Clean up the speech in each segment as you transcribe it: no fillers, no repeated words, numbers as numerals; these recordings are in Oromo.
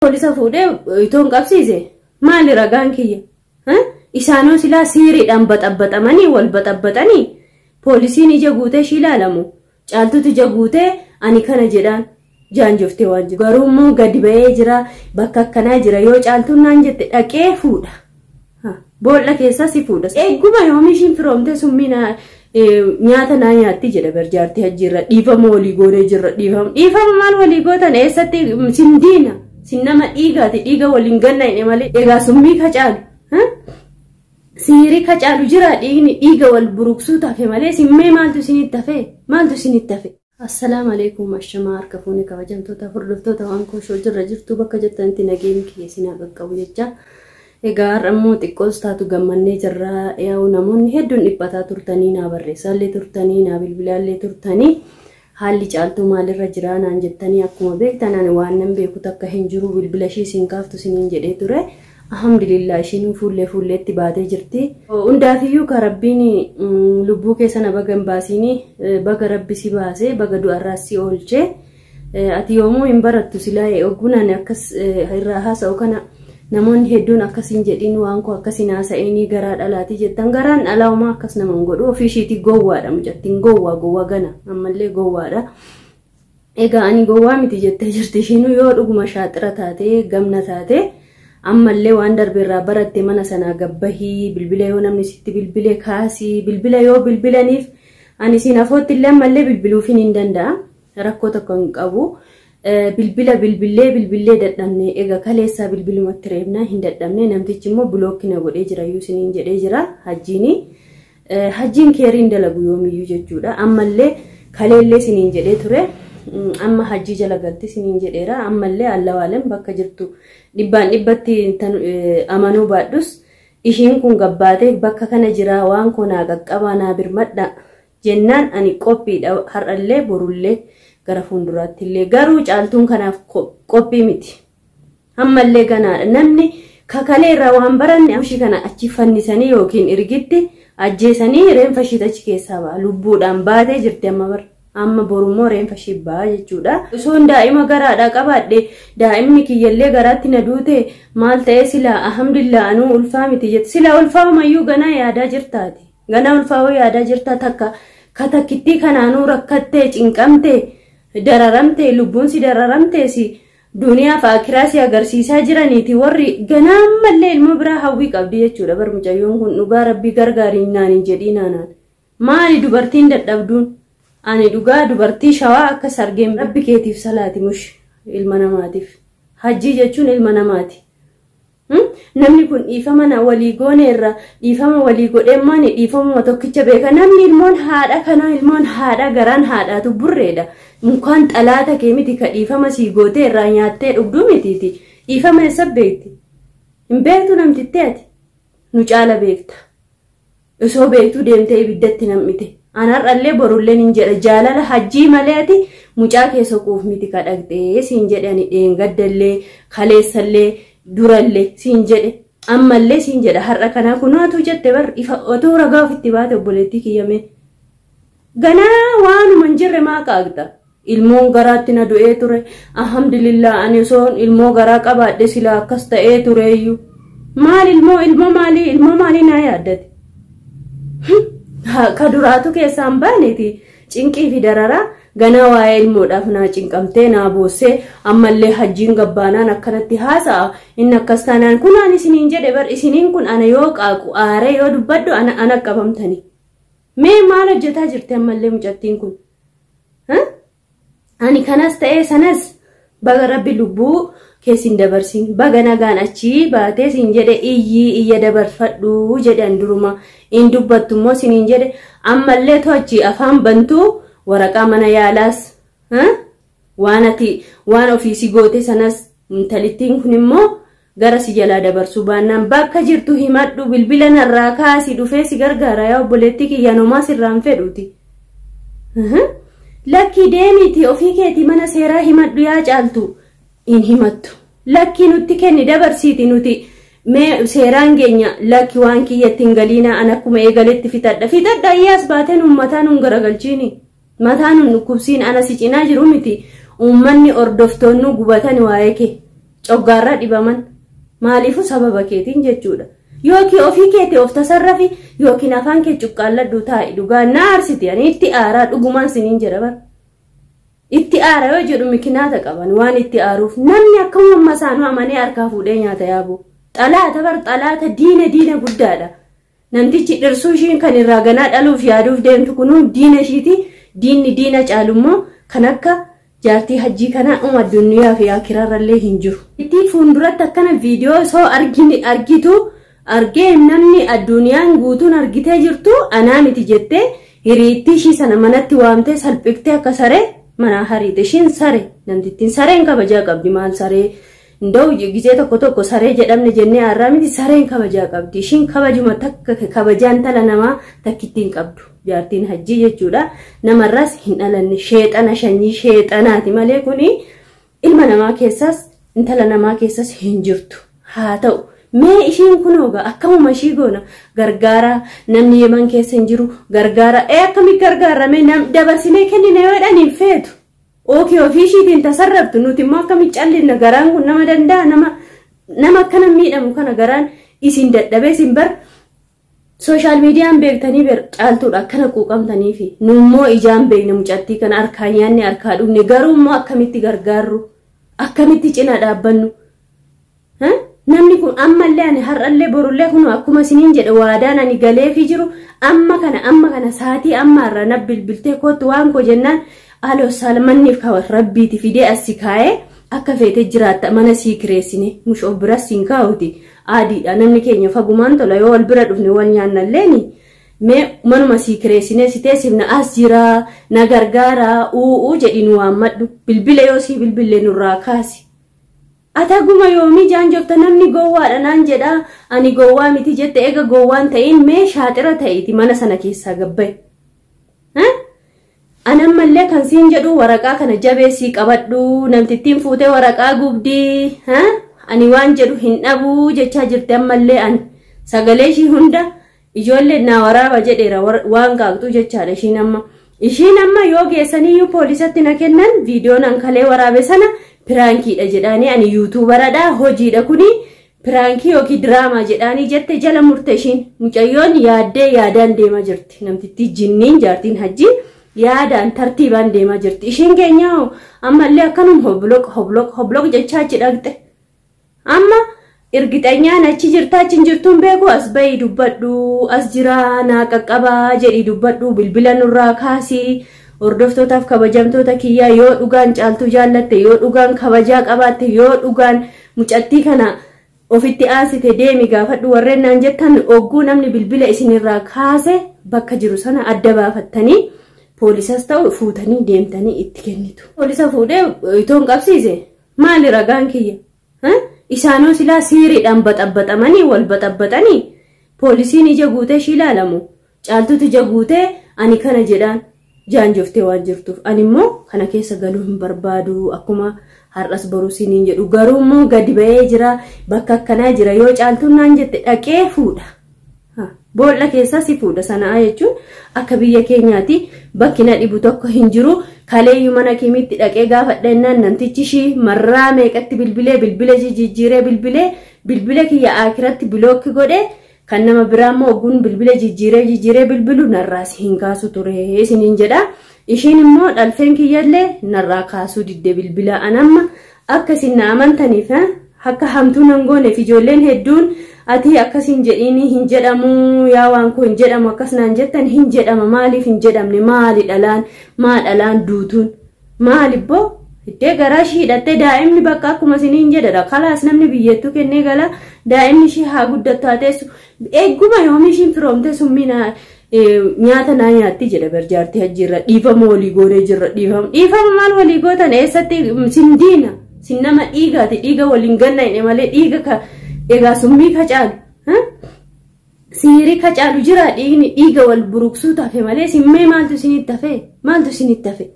Poolisa fuudhee itoon qabsiise maali ragaan kiyya? Isaanoo silaa siiriidhaan baxabbaxamanii wal baxabbaxanii poolisiin ija guutee ishii ilaalamu. Caaltuutu ija guutee ani kana jedhaan jaanjoftee waan jiru. Garuu immoo gadi ba'ee jira, bakka akkanaa jira, yoo Caaltuun naan jette dhaqee fuudha. Boolla keessaa si fuudha. Eegguma yoom ishiin firoomtee summii nyaata naa nyaatti jedha barjaartii hajjiirra, dhiifama walii goonee jirra, dhiifama. Dhiifama maal walii gootan? Eessatti sin diina, sin nama dhiigaati, dhiiga waliin ganna hin malee. Egaa summii kacaalu. Siirii kacaalu jira, dhiigni dhiiga wal buruqsuu tafe malee simmee maaltu isinitti hafe? Maaltu isinitti hafe? Assalaamu alaikum, ashamaa harka fuune kabajamtoota hordoftoota waan kooshoo jirra jirtu, bakka jirtanitti nageenyi kiyya isin haa qaqqabu jecha. Egaa har'a immoo xiqqoos taatu gammannee jirra. Yaa'u namoonni hedduun dhiphataa turtanii, naa barreessaallee turtanii, naa bilbilaallee turtanii, haalli Caaltuu maalirra jira naan jettanii. Akkuma beektan ani waan nan beeku takka hin jiru, bilbila ishii isin kaaftu isiniin jedhee ture. Alhamdulillah, ishiin fuullee fuulleetti baatee jirti. Hundaafiyyuu ka Rabbiin lubbuu keessa na baga hin baasiini, baga Rabbi si baasee, baga du'arraas si oolchee. Ati yoomuu hin barattu silaa ogguun ani akkas irraa haasa'u kana namoonni hedduun akkas hin jedhin, waan koo akkas hin haasa'inii, garaa dhalaati jettan. Garaan dhalaa homaa akkas nama hin godhu, ofii ishiitii gowwaadha, mucattiin gowwaa gowwaa gana ammallee gowwaadha. Egaa ani gowwaa miti jettee jirti ishiinuu. Yoo dhuguma shaaxira taate, gamna taate, ammallee waan darbeerraa baratte, mana sanaa gabbahii, bilbila yoo namni sitti bilbile kaasii, bilbila yoo bilbilaniif ani siin afootti illee ammallee bilbiluufin hin danda'a, rakkoo tokko hin qabu. Bilbila bilbillee bilbillee dadhabne, egaa kaleessaa bilbilumatti reebnaa hin dadhabne, namtichi immoo block na godhee jira iyyuu isiniin jedhee jira hajjiini. Hajjiin keeriin dalagu yoomiyyuu jechuudha. Ammallee kaleellee isiniin jedhee ture. Amma hajjii jala galti isiniin jedheera. Ammallee allawaaleen bakka jirtu dhibbaan dhibbatti amanuu baadhus, ishiin kun gabbaatee bakka kana jira, waan koo naa qaqqabaa, naa birmadha jennaan ani qophiidha, har'allee borullee gara fuulduraatti illee. Garuu Caaltuun kanaaf qophii miti. Ammallee ganaadha. Namni kakalee irraa waan baranne, ishii kana achi fannisanii yookiin ergitti ajjeesanii reenfa ishii achi keessaa ba'a. Lubbuudhaan baatee jirti amma bara. Amma borummoo reenfa ishii ba'a jechuudha. Osoon daa'ima garaadhaa qabaadhe, daa'imni kiyyallee garaatti na duute maal ta'ee silaa? Alhamdulillah, anuu ulfaa miti jette. Silaa ulfaahumayyuu ganaa yaadaa jirtaati. Ganaa ulfaa'uu yaadaa jirta, takka katakkittii kanaanuu rakkattee, cinqamtee, dararamtee, lubbuun si dararamtee, si duniyaa fi akiraa si agarsiisaa jiraniiti warri ganaa ammallee ilmoo biraa hawwii qabdi jechuudha. Bar mucayyoon kun dhugaa Rabbii gargaariin naan hin jedhii naanaan. Maali dubartiin dadhabduun? Ani dhugaa dubartii shawaa akka sargeen Rabbi keetiif salaati mush ilma namaatiif. Hajjii jechuun ilma namaati. Namni kun dhiifama na walii gooneerra, dhiifama walii godhee maani dhiifamuma tokkicha beeka. Namni ilmoon haadha kanaa, ilmoon haadha garaan haadhaatu burreedha. Mukaan xalaata kee miti ka dhiifama sii gootee irraa nyaattee dhugduu mitiiti. Dhiifama eessa beekti? Hin beektu namtitti, ati. Nu caala beekta. Osoo beektuu deemtee ibiddatti nam'ite. An har'allee borullee hin jedha, jaalala hajjii malee ati mucaa kee soquuf miti ka dhaqxee siin jedhe. Ani dheengaddallee, kaleessallee, durallee siin jedhe, ammallee siin jedha. Har'a kanaa kunaatu jette bar, ifa otoo ragaa ofitti baate obboleettii kiyyamee. Ganaa waanuma hin jirre maa qaaqxa? Ilmoon garaatti na du'ee ture. Alhamdulillah, ani osoon ilmoo garaa qabaadhe silaa akkas ta'ee tureeyyuu. Maal ilmoo, ilmoo maalii, ilmoo maalii naa yaaddate? Ka duraatu keessaan baaneeti cinqii fi dararaa, ganaa waa'ee ilmoodhaaf naa cinqamtee naa boossee, ammallee hajjiin gabbaanaan akkanatti haasa'a, inni akkas taanaan kunaan isiniin jedhe bar. Isiniin kun ana yoo qaaqu aaree yoo dubbadhu ana qabamtanii. Mee maal hojjetaa jirti ammallee mucattiin kun? Ani kanas ta'ee sanas, baga Rabbi lubbuu keessin dabarsin, baga nagaan achii baatee siin jedhe. Iyyii iyya dabarfadhu jedhan duruma in dubbattu immoo siniin jedhe. Ammallee to'achi afaan bantuu waraqaa mana yaalaas, waan ati waan ofii si goote sanas, intalittiin kun immoo gara si jalaa dabarsuu baannaan bakka jirtu himadhu, bilbila narraa kaasi, dhufee si gargaara. Yaa obboleettii kiyya, homaa sirraan fedhuuti. Lakkii, deemiiti ofii keetii mana seeraa himadhu yaa Caaltu, hin himattu. Lakkii, nutti kenni, dabarsiiti, nuti mee seeraan geenya. Lakki, waan kiyyatti hin galiinaa, an akkuma eegaletti fixadha. Fixadha, iyyaas baateen uummataa nun garagalchiini. Mataa nun dhukkubsiin, ana si cinaa jiru miti. Uummanni hordoftoonni gubatan waa'ee kee. Coggaarraa dhibaman. Maaliifuu sababa keetiin jechuudha. Yookiin ofii keetii of tasarrafi yookiin afaan kee cuqqaalladhu taa'i dhugaa na aarsiti ani itti aaraa dhugumaan siniin jedha bara. Itti aara yoo jedhu mikinaata qaban waan itti aaruuf namni akka uumama isaanuu amanee harkaa fuudhee nyaata yaabu. Xalaata bar xalaata diina diina guddaadha. Namtichi dhirsuu ishiin kan irraa ganaa dhaluuf yaaduuf deemtu kunuu diina ishiiti. Diinni diina caalummoo kan akka jaartii hajjii kanaa uma addunyaa fi akiraarrallee hin jiru. Itti fuulduratti akkana viidiyoo osoo argitu argee namni addunyaan guutuun argitee jirtu anaa miti jettee hiriittii ishii sana manatti waamtee salphiftee akka saree manaa hariite. Ishiin sare namtittiin sareen kabajaa qabdi maal saree ndoo gisee tokko tokko saree jedhamne jennee har'aa miti sareen kabajaa qabdi. Ishiin kabajuma takka kabajaan tala namaa takkittiin qabdu jaartiin hajjii jechuudha. Namarraas hin dhalanne sheexana shanyii sheexanaati malee kuni ilma namaa keessaas intala namaa keessas hin jirtu. Haa ta'u mee ishiin kun hooga akkamuma ishii goona gargaara namni yeman keessa hin jiru gargaara akkami gargaarame nam dabarsinee kennine yoo jedhan hin feetu. Ookee ofii ishiitiin tasarrabtu nuti immoo akkami callinna garaan kun nama danda'a nama akkana miidhamu kana garaan isin dadhabee isin bar sooshaal miidiyaan beektanii caaltuudha akkana quuqamtaniifi nummoo ijaan beekna mucattii kana harkaa nyaanne harkaa dhugne garuu immoo akkamitti gargaarru akkamitti cina dhaabbannu. Namni kun ammallee ani har'allee borullee kun akkuma isiniin jedhe waadaan ani galeefii jiru amma kana saatii ammaarra na bilbiltee kootu waan koo jennaan aloo salmanniif kawa rabbiiti fidee as si kaa'ee akka feete jiraatta mana sii kireessine mush of biras siin kaa'uti aadiidha namni keenya fagumaan tola yoo wal bira dhufne wal nyaannalleeni mee manuma sii kireessine si teessifna as jiraa na gargaaraa u'uu jedhi nu waammadhu bilbila yoo sii bilbillee nurraa kaasi. Ataguma yoomii jaanjofta namni gowwaadha naan jedha ani gowwaa miti jette eega gowwaan ta'in mee shaaxira ta'iti mana sana keessaa gabbaye. Anammallee kan siin jedhu waraqaa kana jabeessii qabadhu namtittiin fuutee waraqaa gubdii ani waan jedhu hin dhabuu jechaa jirti ammallee ani sagalee ishii hunda ijoollee naa waraaba jedheera waan qaaqxuu jechaadha ishiin amma. Ishiin amma yoo geessaniyyuu poolisatti na kennan viidiyoon an kalee waraabe sana piraankiidha jedhaanii ani yuutuubaradha hojiidha kuni piraankii yookiin diraamaa jedhaanii jette jala murte ishiin mucayyoon yaaddee yaadaan deemaa jirti namtittii jinniin jaartiin hajjii yaadaan tartiibaan deemaa jirti ishiin keenya ammallee akkanum hobloq hobloq hobloq jechaa achi dhaqxe amma irgixanyaan achi jirtaa achi hin jirtuun beeku as bahii dubbadhu as jiraa naa qaqqabaa jedhii dubbadhu bilbila nurraa kaasii. Hordoftootaaf kabajamtoota kiyyaa yoo dhugaan caaltuu jaallatte yoo dhugaan kabajaa qabaatte yoo dhugaan mucattii kana ofitti aansite deemi gaafadhu warreen naan jettan ogguu namni bilbila isinirraa kaase bakka jiru sana adda baafattanii poolisas ta'u fuutanii deemtanii itti kennitu. Poolisa fuudhee itoon qabsiise maali ragaan kiyya? Isaanoo silaa siiriidhaan baxabbaxamanii wal baxabbaxanii poolisiin ija guutee ishii ilaalamu caaltuutu ija guutee ani kana jedhaan. Jaanjoftee waan jirtuuf ani immoo kana keessa galuu hin barbaadu akkuma har'as boruu siniin jedhu garuu immoo gadi ba'ee jira bakka akkanaa jira yoo caaltuun naan jette dhaqee fuudha. Boolla keessaa si fuudha sanaa jechuun akka biyya keenyaati bakki na dhibu tokko hin jiru kaleeyyuu mana kimitti dhaqee gaafadha jennaan namtichi ishii marraa meeqatti bilbilee bilbila jijjiiree bilbilee bilbila kiyya akiratti bilookki godhee. Kan nama biraa immoo ogguun bilbila jijjiiree bilbilu narraas hin kaasu ture isiniin jedha. Ishiin immoo dhalfeen kiyyallee narraa kaasuu didde bilbila. An amma akka isin na amantaniif akka hamtuu nan gooneef ijoolleen hedduun ati akkas hin jedhiin hin jedhamu yaa waan koo hin jedhamu akkas naan jettan hin jedhama maaliif hin jedhamne maali dhalaan maa dhalaan duutuun maalibboo iddee garaa ishii hidhattee daa'imni bakka akkuma isiniin jedhadha. Kalaas namni biyyattuu kennee gala daa'imni ishii haa guddattu haa teessu. Eegguma yoomii ishiin firoomtee summii nyaata naa nyaatti jedha barjaartii hajjiirra dhiifama walii goonee jirra dhiifama. Dhiifama maal walii gootan eessatti sin diina sin nama dhiigaati dhiiga waliin ganna hin malee dhiiga ka egaa summii ka caalu. Siirii ka caalu jira dhiigni dhiiga wal buruqsuu tafe malee simmee maaltu isinitti hafe maaltu isinitti hafe.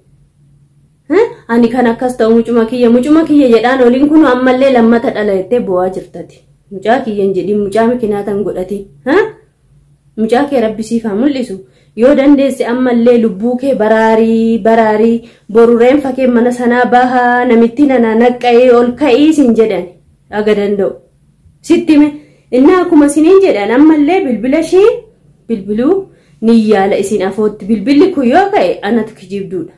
Ani kan akkas ta'u mucuma kiyya jedhaan oliin kun ammallee lammata dhala jettee bo'aa jirtati. Mucaa kiyya hin jedhin mucaa mikinaatan godhati. Mucaa kee rabbi siif haa mul'isu. Yoo dandeesse ammallee lubbuu kee baraarii boru reenfa kee mana sanaa bahaa namitti nana naqqa'ee ol ka'ii sin jedhan. Aga danda'u. Sitti hime. Inni akkuma isiniin jedhan ammallee bilbila ishii bilbiluu ni yaala isin afootti. Bilbilli kun yoo ka'e anatu kijibduudha.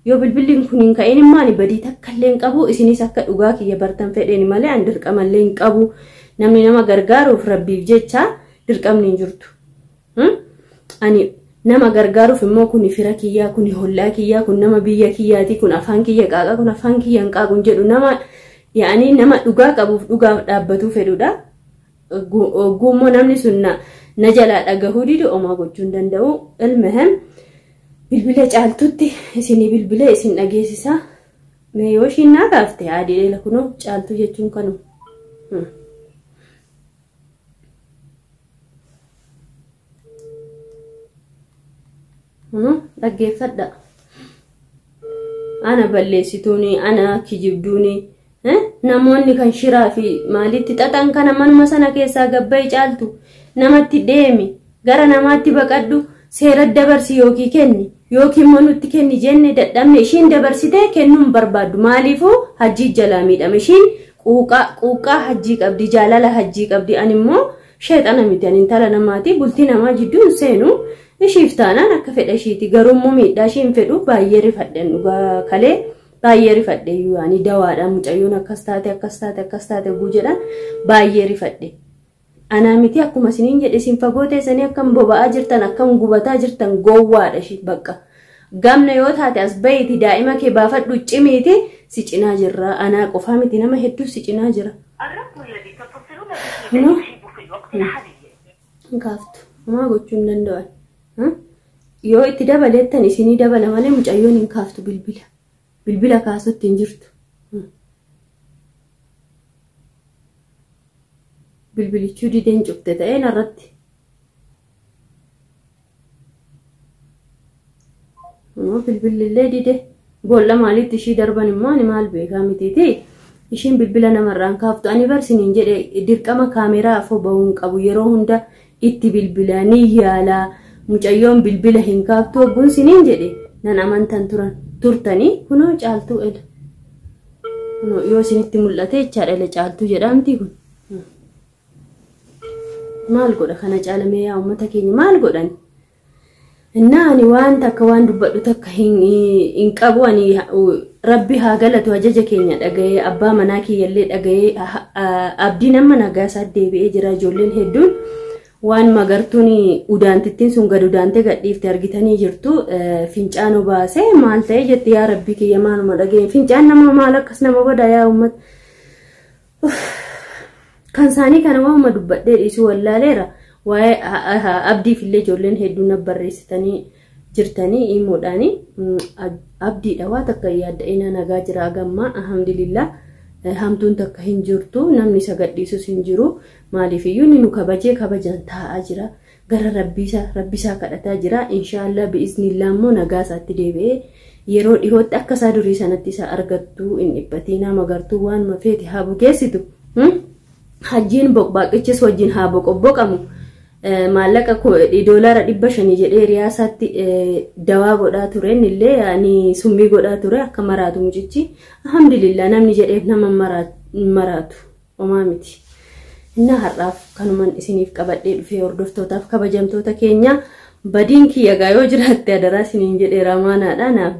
Yoo bilbilli kun hin ka'in immoo ani badii takka illee hin qabu. Isinis akka dhugaa kiyya bartan fedheen malee ani dirqama illee hin qabu. Namni nama gargaaruuf rabbiif jecha dirqamni hin jirtu. Ani nama gargaaruuf immoo kuni fira kiyyaa, kuni hollaa kiyyaa, kun nama biyya kiyyaati, kun afaan kiyya qaaqa, kun afaan kiyya hin qaaqu jedhu nama yaani nama dhugaa qabuuf dhugaaf dhaabbatuu fedhudha. Ogummaa namni sun na jalaa dhagahuu didu omaa gochuu hin danda'u. Ilmihem bilbila caaltutti isinii bilbila isin dhageessisa. Mee yoo ishiin naa kaafte adii dheela kunoo caaltuu jechuun kanuma. Dhaggeeffadha. Ana balleessituuni, ana kijibduuni. Namoonni kan shiraa fi maalitti xaxan kana manuma sana keessaa gabba'i caaltu namatti deemi gara namaatti baqadhu seera dabarsi yookiin kenni yookiin immoo nutti kenni jenne dadhabne ishiin dabarsitee kennuun barbaaddu maaliifuu hajjii jalaa miidhame ishiin quuqaa hajjii qabdi jaalala hajjii qabdi ani immoo sheexana miti ani intala namaati bultii namaa jidduun seenu ishiif taanaan akka fedha ishiiti garuu immoo miidhaa ishiin fedhu baay'ee rifadhen dhugaa kalee. Baay'ee rifadhe iyyuu ani dawaadha mucayyoon akkas taate akkas taate akkas taate guu jedhan baay'ee rifadhe. Anaa miti akkuma isiniin jedhe isin fagoo teessanii akkam boba'aa jirtan akkam gubataa jirtan gowwaadha ishii bakka. Gamna yoo taate as bahiiti daa'ima kee baafadhu cimiiti si cinaa jirra anaa qofaa miti nama hedduu si cinaa jira. Kaaftu homaa gochuu hin danda'an. Yoo itti dabaleettan isinii dabala malee mucayyoon hin kaaftu bilbila. Bilbila kaasutti hin jirtu. Bilbilichuu dideen cufte ta'ee narratti. Bilbilillee dide. Boolla maalitti ishii darban immoo ani maal beekaa mitiiti. Ishiin bilbila namarraan kaaftu ani barsiniin jedhe dirqama kaameraa afoo bahuu hin qabu yeroo hunda itti bilbila ni yaala mucayyoon bilbila hin kaaftu hogguun siniin jedhe nan amantan turan. Turtanii kunoo caaltuu ela. Kunoo yoo isinitti mul'ate jechaadha ela caaltuu jedhamti kun. Maal godha kana caalamee yaa uummata keenya maal godhan? Innaa ani waan takka waan dubbadhu takka hin qabu ani rabbi haa galatu ajaja keenya dhaga'ee abbaa manaa kiyyallee dhaga'ee abdiin amma nagaa isaa deebi'ee jira ijoolleen hedduun. Waan magartuun udaantittiin sun gad udaantee gadhiifte argitanii jirtu fincaan obaasee maal ta'e jetti yaa rabbi kiyya maaluma dhageenye fincaan nama maal akkas nama godha yaa uummata. Kan isaanii kana waanuma dubbadhee dhiisuu wallaaleera waa'ee abdiif illee ijoolleen hedduun na barreessitanii jirtanii himuudhaani abdiidha waa takka yaadda'ina nagaa jira gammaa alhamdulillah. Hamtuun takka hin jirtu namni isa gadhiisus hin jiru maaliifiyyuu inni nu kabajee kabajaan taa'aa jira gara rabbisaa kadhataa jira inshaallah bi'iznillaa immoo nagaa isaatti deebi'ee yeroo dhihootti akka isaa durii sanatti isa argattu hin dhiphatinaa magartuu waanuma feete haa bukeessitu hajjiin boqbaaqichis wajjin haa boqobboqamu maallaqa $500 jedhee riyaasaatti dawaa godhaa ture innillee ani summii godhaa ture akka maraatu mucichi alhamdulillah namni jedheef nama maraatu homaa miti. Innaa har'aaf kanuman isiniif qabadhee dhufee hordoftootaaf kabajamtoota keenya badiin kiyya gaa yoo jiraatte adaraa isiniin jedhee ramaanaadha naaf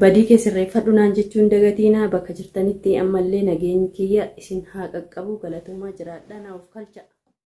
badii kee sirreeffadhu naan jechuun dagatiinaa bakka jirtanitti ammallee nageenyi kiyya isin haa qaqqabu galatoomaa jiraadha naaf kalcha.